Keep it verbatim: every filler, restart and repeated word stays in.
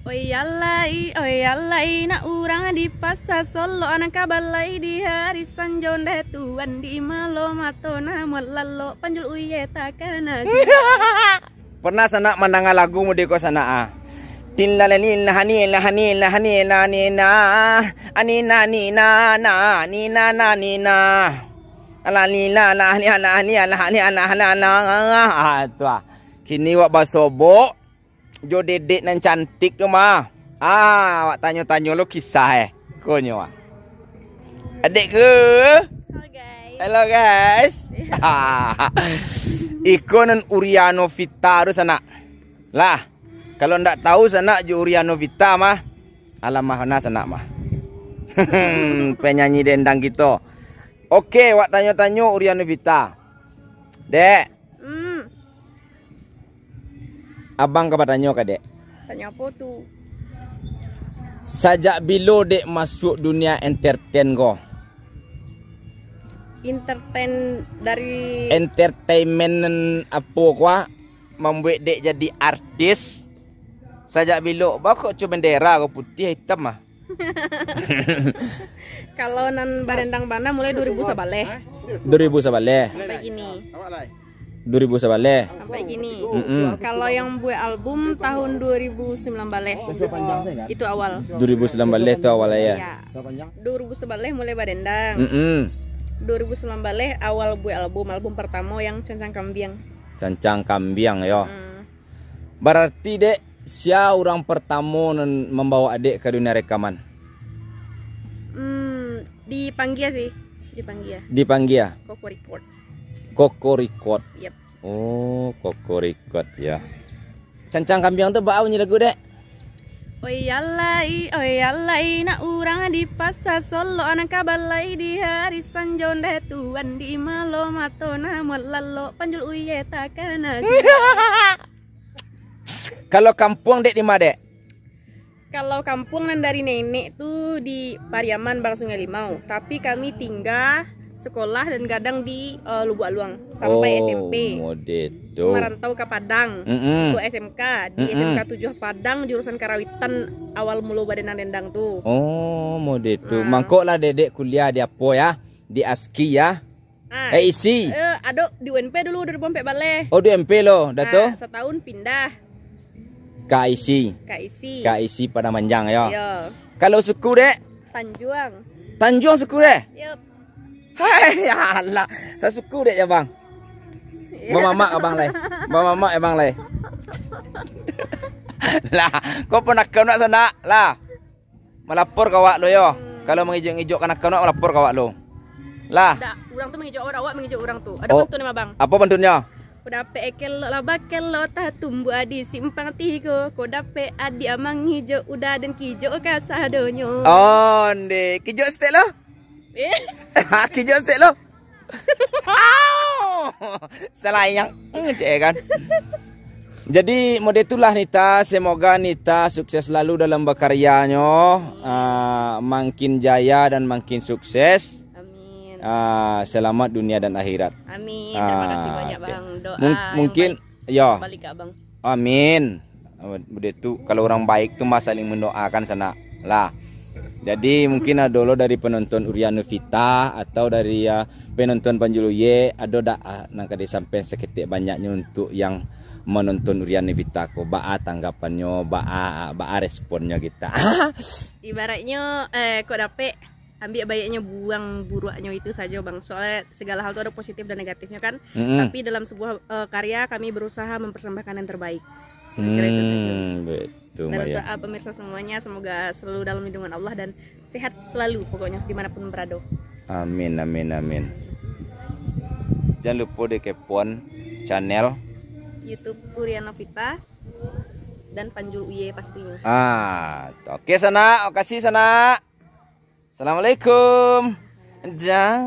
Oi alai, oi alai, nak urang di pasa Solok, anak kabalai di hari sanjo, ndeh tuan di malo mato, namuat lalok panjul uye takana. Pernah sanak mandanga lagu mode ko sanak ah? Tinla nina nina nina nina nina nina nina na nina na nina. Ala nina na ni ana ni ana ni ana na na. Ah, tu ah. Kini wak basobok jo dedek nan cantik tu mah. Ah, awak tanyo-tanyo lo kisah eh. Konyo ah. Adek ke? Halo guys. Hello guys. Iko nan Uriano Vita tu sanak. Lah, kalau ndak tahu sanak jo Uriano Vita mah, alamah na sanak mah. Penyanyi dendang kito. Oke, wak tanyo-tanyo Uriano Vita. Dek, Hmm. Abang ka batanyo ka dek. Tanyo apo tu? Sajak bilo dek masuak dunia entertain ko? Entertain dari Entertainment apo ko ah? Mambuek dek jadi artis. Sajak bilo ba kok cu bendera ko putiah hitam ah? Kalau nan barendang bana mulai dua ribu sabaleh. Dua ribu sabaleh. Sampai kini. Dua ribu sabaleh. Sampai kini. Mm-mm. Kalau yang buat album tahun dua ribu sembilan baleh. Itu awal. Dua ribu sembilan baleh tu awal ya. Ya. Dua ribu sabaleh mulai barendang. Mm-mm. Dua ribu sembilan baleh awal buat album, album pertama yang Cancang Kambiang. Cancang Kambiang yo. Hmm. Bararti dek, sia urang partamo nan mambawa adek ka dunia rekaman? Hmm, di Panggia sih, di Panggia. Di Panggia? Koko Record. Koko Record. Yep. Oh, Koko Record ya. Cancang Kambiang tu baa bunyi lagu dek? Oi alai, oi alai, nak urang di pasa Solok, anak kabalai di hari sanjo, ndeh tuan di malo mato, namuat lalok panjul uye takana. Kalau kampuang dek di ma dek? Kalau kampuang nan dari nenek tu di Pariaman, Bang, Sungai Limau, tapi kami tinggal sekolah dan gadang di eh, Lubuak Aluang sampai Oh, S M P. Mode tu. Merantau ke Padang. Mm-mm. Untuk S M K di Mm-mm. S M K tujuh Padang, jurusan Karawitan, awal mulo badendang-dendang tu. Oh, mode tu. Nah. Mangkok lah dedek kuliah di apo ya? Di aski ya? Ah, Eh, isi. Eh, ado di U N P dulu dua ribu empat baleh. Oh, di U N P lo, dah tu? Ah, setahun pindah. K I C. K I C. K I C Padang Panjang yo. Yo. Kalau suku dek? Tanjuang. Tanjuang suku dek? Yup. Hai, alah. Sasuku dek ya, Bang. Bamamak abang lai. Bamamak abang lai. Lah, kau pernah kau nak sanak lah. Malapor ka awak lo yo. Kalau mangijok-ngijok kanak-kanak malapor ka awak lo. Lah. Dak, urang tu mangijok awak, awak mangijok urang tu. Ada Oh. pantun ni, Abang. Apa pantunnya? Ko dapek kelok lah bakelok, tatumbuah di simpang tigo. Ko dapek adiak mangijok udah dan kijok kasadonyo. Oh, ndeh. Kijok stek lo? Eh? Kijok stek lo? Au! Salah yang, mm, cek kan. Jadi, mode itulah Nita. Semoga Nita sukses selalu dalam berkaryanya, ah, makin jaya dan makin sukses. Amin. Ah, selamat dunia dan akhirat. Amin. Terima kasih Ah, banyak, oke. Bang. Doa Mung-, yang mungkin, baik ya. Balik ke Abang. Amin. Mode itu, kalau orang baik tu mah saling mendoakan sanak lah. Jadi, mungkin ado lo dari penonton Urian Novita atau dari, ah, penonton Panjuluye, ado dak, ah, nan ka disampaikan saketek banyaknyo untuk yang menonton Urian Novita ko? Baa tanggapannyo, baa, baa responnyo kita? Ibaratnyo, eh, kok dapek, ambiak baiknyo, buang buruaknyo itu sajo, Bang. Soalnya segala hal tu ada positif dan negatifnya kan. Mm-mm. Tapi dalam sebuah, eh, karya, kami berusaha mempersembahkan yang terbaik. Kira-kira itu saja. Hmm, betul, Dan Maya. untuk, ah, pemirsa semuanya, semoga selalu dalam lindungan Allah dan sehat selalu pokoknya dimanapun berada. Amin, amin, amin. Jangan lupa di kepoan channel YouTube Urian Novita dan Panjul Uye pastinya. Ah, oke sanak, makasih sanak. Assalamualaikum. Dah.